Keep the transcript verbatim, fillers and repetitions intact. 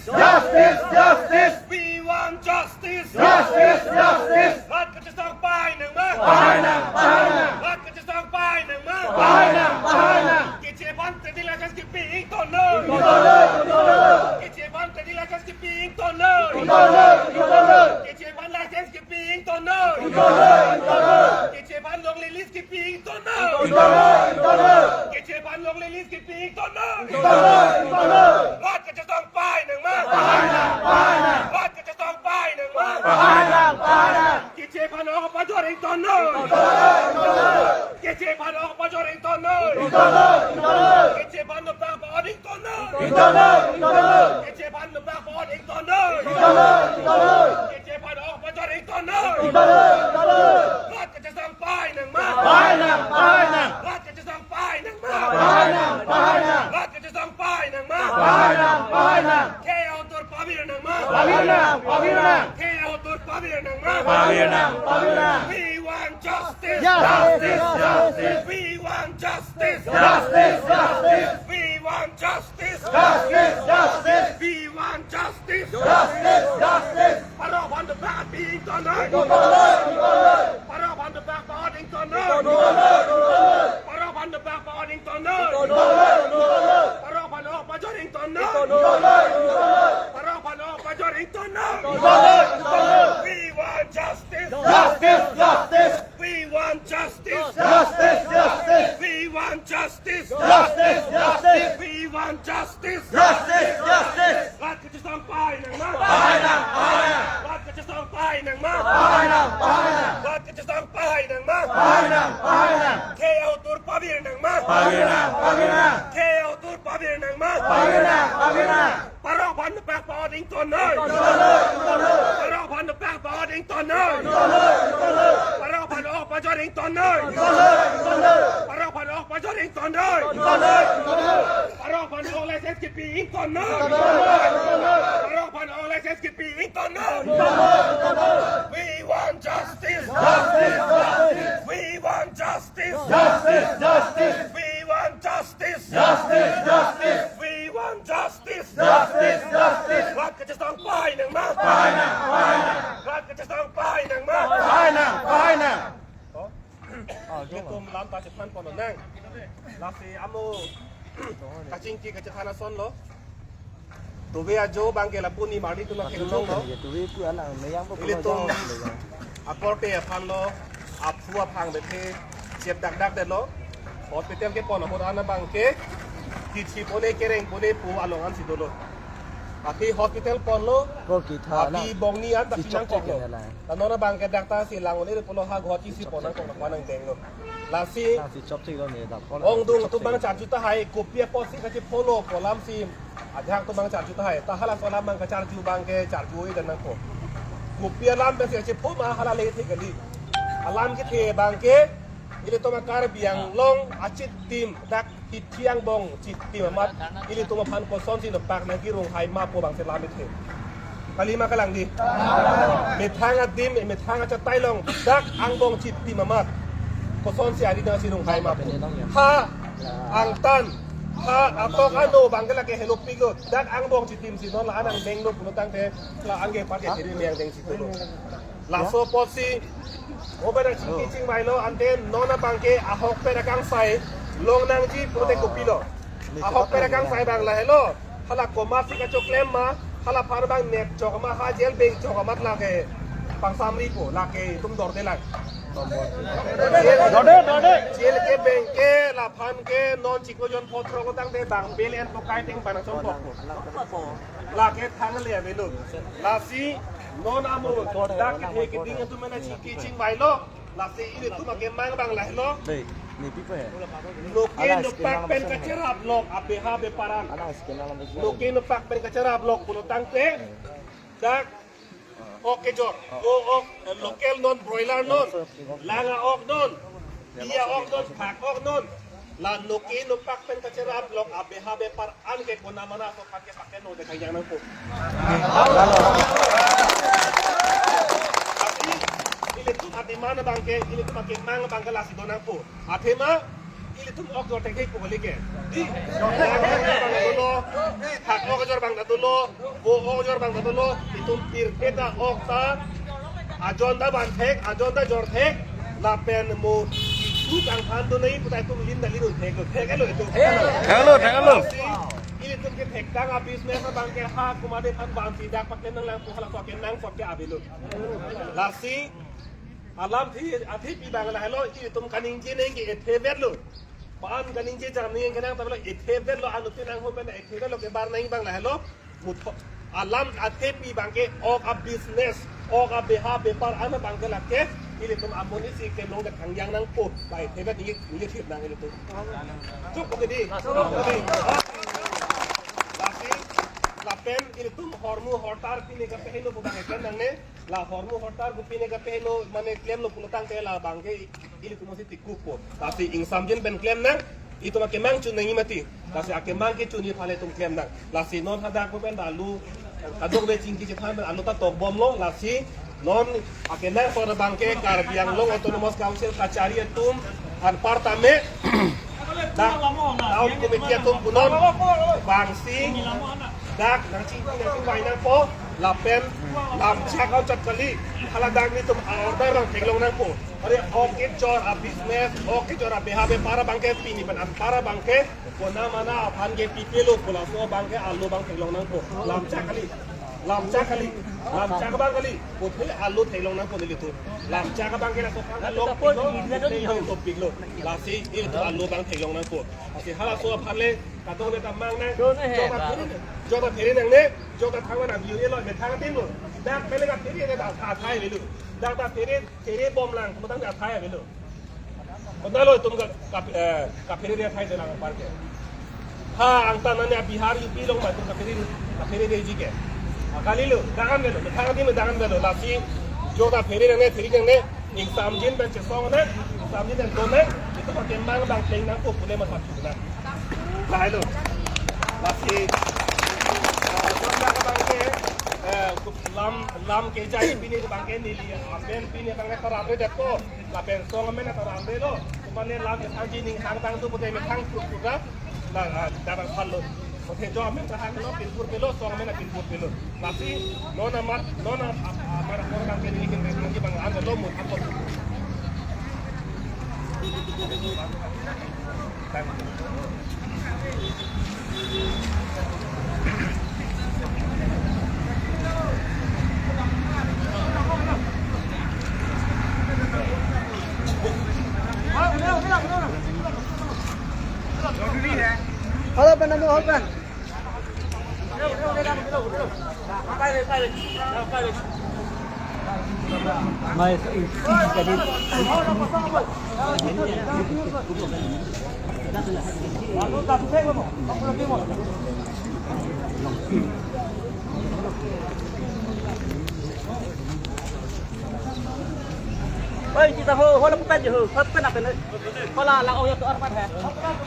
Justice, justice. We want justice. Justice, justice. Rat kachesong pahai nangma. Pahai nang, pahai nang. Rat kachesong pahai nangma. Pahai nang, pahai nang. Keche aphan trading license kepi ingtonnon. Ingtonnon, ingtonnon. Keche aphan trading license kepi ingtonnon. Ingtonnon, ingtonnon. Keche aphan license kepi ingtonnon. Ingtonnon, ingtonnon. Keche aphan longle lease kepi ingtonnon. Ingtonnon, ingtonnon. Keche aphan longle lease kepi ingtonnon. Ingtonnon, ingtonnon. Rat kachesong pahai nangma. Pahai nang, pahai nang. Rat kachesong pahai nangma. Pahai nang, pahai nang. Keche aphan ok pajor ingtonnon. Ingtonnon, ingtonnon. Keche aphan ok pajor ingtonnon. Ingtonnon, ingtonnon. Keche aphan nokdak pa-ot ingtonnon. Ingtonnon, ingtonnon. Keche aphan nokdak pa-ot ingtonnon. Ingtonnon, ingtonnon. Keche aphan ok pajor ingtonnon. Ingtonnon, ingtonnon. Rat kachesong pahai nangma. Pahai nang, pahai nang. Rat kachesong pahai nangma. Pahai nang, pahai nang. Rat kachesong pahai nangma. Pahai nang, pahai nang. Khei ahut tur pavir nangma. Pavir nang, pavir nang. Khei ahut tur pavir nangma. Pavir nang, pavir nang. We want justice. Justice, justice. We want justice. Justice, justice. We want justice. Justice, justice. We want justice. Justice, justice. Parok aphan nokdak kepi ingtonnon. Ingtonnon, ingtonnon. Parok aphan nokdak pa-ot ingtonnon. Ingtonnon, ingtonnon. Parok aphan nokdak pa-ot ingtonnon. Ingtonnon, ingtonnon. Parok aphan ok pajor ingtonnon. Ingtonnon, ingtonnon. Parok aphan ok pajor ingtonnon. Ingtonnon, ingtonnon. We want justice. Justice, justice. We want justice. Justice, justice. We want justice. Justice, justice. We want justice. Justice, justice. Rat kachesong pahai nangma. Pahai nang, pahai nang. Rat kachesong pahai nangma. Pahai nang, pahai nang. Rat kachesong pahai nangma. Pahai nang, pahai nang. Khei ahut tur pavir nangma. Pavir nang, pavir nang. Khei ahut tur pavir nangma. Pavir nang, pavir nang. Parok aphan nokdak pa-ot ingtonnon. Ingtonnon, ingtonnon. Parok aphan nokdak pa-ot ingtonnon. Ingtonnon, ingtonnon. Parok aphan ok pajor ingtonnon. Ingtonnon, ingtonnon. Parok aphan ok pajor ingtonnon. Ingtonnon, ingtonnon. Parok aphan ok license kepi ingtonnon. Ingtonnon, ingtonnon. Parok aphan ok license kepi ingtonnon. Ingtonnon, ingtonnon. We want justice. Justice, justice. We want justice. Justice, justice. We want justice. Justice, justice. We want justice. Justice, justice. Rat kachesong pahai nangma. Pahai nang, pahai nang. Rat kachesong pahai nangma. Pahai nang, pahai nang. Oh. Ilitum lam ta chephan pon nang. Lasi amo kachingki kachethan ason lo. Tuve ajo abangke lapu nimarli atum akhei longlo. Tuve pu alang meyang pu. Ilitum akorte aphan lo, aphu aphang bethe chep dakdak detlo. Hospital kepon ahut an abangke kichi pone kereng pone pu along ansi dolo. Aphi hospital ponlo. Ko kitha na. Aphi bongni an ta si pinang chokche koklo. Kena la. La non abangke doctor si lang ole pulo ha Guwahati si pon nangkok nang denglo. Lasi. Nang si chokche lo ne da. Ongdung atum abang charju tahai kopi apotsi kachepho lo pu alam si. Ajahak atum abang charju tahai. Ta halaso alam abang kacharju abangke charju-i dam nangkok. Kopi alam pensi kachepho ma hala lethe kali. Alam kethe abangke ilitum a-Karbi Anglong achitim dak Hithi angbong chitim amat ilitum aphan kosonsi nopak nangkerunghai ma pu abangsi lam kethe. Kali ma kalang di. Methang adim, methang achatai along dak angbong chitim amat kosonsi ari nangsi runghai ma pu. Ha angtan, ha atok ano abangke lake helopiklo. Dak angbong chitim si non la-an angdenglo pulo tangte la-an ke pat ke thiri meyang dengsi tulo. Laso apotsi, oben chingki chingvailo, ante non abangke ahokpet akangsai longnangji pulote kopilo. Ahokpet akangsai abang lahelo, hala komatsi kachoklem ma, hala aphan abang nepchok ma, ha jail bengchok amat lake pangsamri po, lake itum dorde lang. Dorde, dorde. Jail kebeng ke, laphan ke, non chiklo jon phothrok lo tangte bang bail en pokai teng bang son phothrok. Lake thangle avelo. Lasi non amo dak kethe keding atum mena chingki chingvailo. Lasi ilitum akemang abang lahelo. Dei, ni pipo he. Noke nopak pen kacherap lok abeha bepar an. Noke nopak pen kacherap lok pulo tangte dak ok kejor, go ok, eh, local non, broiler non, lang a-ok non, bi a-ok non, phak ok non. La noke nopak pen kacherap lok abeha bepar an ke konamana so phak ke phak ke no de kanyang nangpo. Tapi ilitum a-demand abangke, ilitum akemang abangke lasi do nangpo. Athema Ilitum ok jor thekthe pu kali ke. Di. Jor thekthe abang ta dolo. Hak ok jor abang ta dolo. Vo ok jor abang ta dolo. Itum pirke ta ok ta. Ajon ta van thek, ajon ta jor thek. Lapen mo isu kangthan do nai putai itum lin ta lin un theklo. Theklo itum. Theklo, theklo. Ilitum ke thektang a-business abang ke ha komatne aphan vansi dak paklem nanglang pu hala so ke nang sok ke avelo. Lasi alamthe athepi abang lahelo, ilitum kaningje neng ke ethevetlo. Pan kaningje jam neng ke nang tabelo ethevetlo, anuttin angho pen ethevetlo, kebar neng abang lahelo. Mutho alam athepi abang ke ok a-business, ok abeha bepar an abang ke lake ilitum amonit si klem long ke thangjang nangpo, bai thevet ningje ningje thip nang ilitum. Chok po ke di. Chok po ke di. Lasi lapen ilitum hormu hortar pine kapeheno pu abang ke nangne. La hormu hortar pu pine kapeheno mane klemlo pulo tangte la abang ke ilitum si tikuk po. Lasi ingsamjin pen klem nang, itum akemang chun nangji mati. Lasi akemang kechunji aphan itum klem nang. Lasi non hadak pu pen alu kadokave chingki chethan pen alu ta tokbomlo. Lasi non akenangsot abang ke Karbi Anglong Autonomous Council kachari atum anparta me dak town committee atum punon vangsi dak nangchingki nangchingvai nangpo lapen lamchak auchak kali. Hala dak nelitum a-order abang theklong nangpo. Are ok kejor a-business, ok kejor abeha bepar abang ke pini pen anpar abang ke kona mana aphan ke pipelo pu laso abang ke alu abang theklong nangpo. Lamchak kali. Lamchak kali. Lamchak abang kali. Puthe alu theklong nangpo nelitum. Lamchak abang ke laso aphan ke longpiklo, longpiklo. Lasi ilitum alu abang theklong nangpo. Lasi halaso aphan le kadokave ta mang nang. Jota phere, jota phere nangne, jota thangvan abiu elo, methang adim lo. Dak pele kaphere ne ta athai avelo. Dak ta phere, phere bom lang, methang athai avelo. Konatlo itum ka, ka, eh, kaphere athai de lang anpar ke. Ha, angtan nane Bihar U P along ma itum kaphere, kaphereji ke. Akalilo, dangan avelo, methang adim dangan avelo, lasi jota phere nangne, phere nangne, ingsamjin pen chesong nang, ingsamjin pen don nang, itum akemang abang pleng nangpo pule masa chuk nang. Lahelo. Lasi, eh, jota abang ke, eh, lam, lam kejai pine abang ke neli, amen pine abang ke taramre detpo. Lapen song amen ta ramrelo. Mane lam ke thanji ning hang tang tu pute methang tu tu ra. La, ah, darang phalo. Pute jo amen ta hanglo, pinpur pelo, song amen pinpur pelo. Lasi non amat, non am-, am-, amar akor abang ke neli kin thanji abang an lo mut akor. Hello, Panamo, hello, Pan. Oi, kita ho, ho lapu pen ho, ho pen apen. Ho la, la, oh, ya, tu arman hai.